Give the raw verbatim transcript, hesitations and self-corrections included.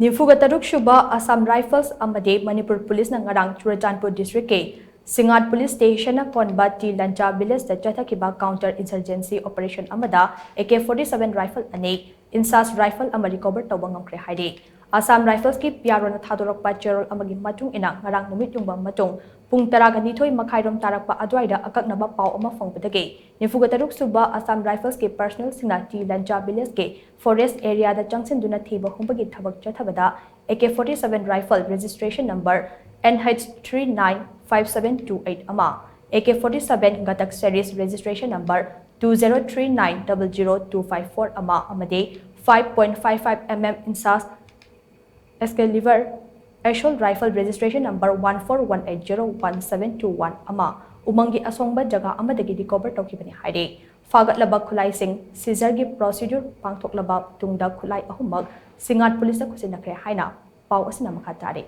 ꯅꯤꯐꯨꯒ ꯇꯔꯨꯛ ꯁꯨꯕ ꯑꯁꯥꯝ ꯔꯥꯏꯐꯜꯁ ꯑꯃꯗꯤ ꯃꯅꯤꯄꯨꯔ ꯄꯨꯂꯤꯁꯅ ꯉꯔꯥꯡ ꯆꯨꯔꯆꯥꯟꯄꯨꯔ ꯗꯤꯁꯇ꯭ꯔꯤꯛꯀꯤ ꯁꯤꯡꯉꯥꯠ ꯄꯨꯂꯤꯁ ꯁ꯭ꯇꯦꯁꯟꯅ ꯀꯣꯟꯕ ꯇꯤ ꯂꯟꯆꯥ ꯚꯤꯂꯦꯖꯇ ꯆꯠꯊꯈꯤꯕ ꯀꯥꯎꯟꯇꯔ ꯏꯟꯁꯔꯖꯦꯟꯁꯤ ꯑꯣꯄꯔꯦꯁꯟ ꯑꯃꯗ ꯑꯦ ꯀꯦ ꯐꯣꯔꯇꯤ ꯁꯚꯦꯟ ꯔꯥꯏꯐꯜ ꯑꯅꯤ, ꯏꯟꯁꯥꯁ ꯔꯥꯏꯐꯜ ꯑꯃ ꯔꯤꯀꯣꯚꯔ ꯇꯧꯕ ꯉꯝꯈ꯭ꯔꯦ ꯍꯥꯏꯔꯤ꯫ ꯑꯁꯥꯝ ꯔꯥꯏꯐꯜꯁꯀꯤ ꯄꯤ ꯑꯥꯔ ꯑꯣꯅ ꯊꯥꯗꯣꯔꯛꯄ ꯆꯦꯔꯣꯜ ꯑꯃꯒꯤ ꯃꯇꯨꯡ ꯏꯟꯅ ꯉꯔꯥꯡ ꯅꯨꯃꯤꯠ ꯌꯨꯡꯕ ꯃꯇꯨꯡ ꯄꯨꯡ ꯇꯔꯥꯒ ꯅꯤꯊꯣꯏ ꯃꯈꯥꯏꯔꯣꯝ ꯇꯥꯔꯛꯄ ꯑꯗꯨꯋꯥꯏꯗ ꯑꯀꯛꯅꯕ ꯄꯥꯎ ꯑꯃ ꯐꯪꯕꯗꯒꯤ ꯅꯤꯐꯨꯒ ꯇꯔꯨꯛ ꯁꯨꯕ ꯑꯁꯥꯝ ꯔꯥꯏꯐꯜꯁꯀꯤ ꯄꯔꯁꯅꯦꯜꯁꯤꯡꯅ ꯇꯤ ꯂꯟꯆꯥ ꯚꯤꯂꯦꯖꯀꯤ ꯐꯣꯔꯦꯁ ꯑꯦꯔꯤꯌꯥꯗ ꯆꯪꯁꯤꯟꯗꯨꯅ ꯊꯤꯕ ꯍꯨꯝꯕꯒꯤ ꯊꯕꯛ ꯆꯠꯊꯕꯗ A K forty seven rifle registration number N H three nine five seven two eight ꯑꯃ, ꯑꯦ ꯀꯦ ꯐꯣꯔꯇꯤ ꯁꯚꯦꯟ ꯒꯇꯛ series registration number two zero three nine double zero two five four ꯑꯃ ꯑꯃꯗꯤ five point five five M M INSAS Excalibur assault rifle registration number one four one eight zero one seven two one ꯑꯃ ꯎꯃꯪꯒꯤ ꯑꯁꯣꯡꯕ ꯖꯒꯥ ꯑꯃꯗꯒꯤ recover ꯇꯧꯈꯤꯕꯅꯤ ꯍꯥꯏꯔꯤ꯫ ꯐꯥꯒꯠꯂꯕ ꯈꯨꯠꯂꯥꯏꯁꯤꯡ ꯁꯤꯖꯔꯒꯤ ꯄ꯭ꯔꯣꯁꯤꯗ꯭ꯌꯨꯔ ꯄꯥꯡꯊꯣꯛꯂꯕ ꯇꯨꯡꯗ ꯈꯨꯠꯂꯥꯏ ꯑꯍꯨꯝꯃꯛ ꯁꯤꯡꯉꯥꯠ ꯄꯨꯂꯤꯁꯇ ꯈꯨꯠꯁꯤꯟꯅꯈ꯭ꯔꯦ ꯍꯥꯏꯅ ꯄꯥꯎ ꯑꯁꯤꯅ ꯃꯈꯥ ꯇꯥꯔꯤ꯫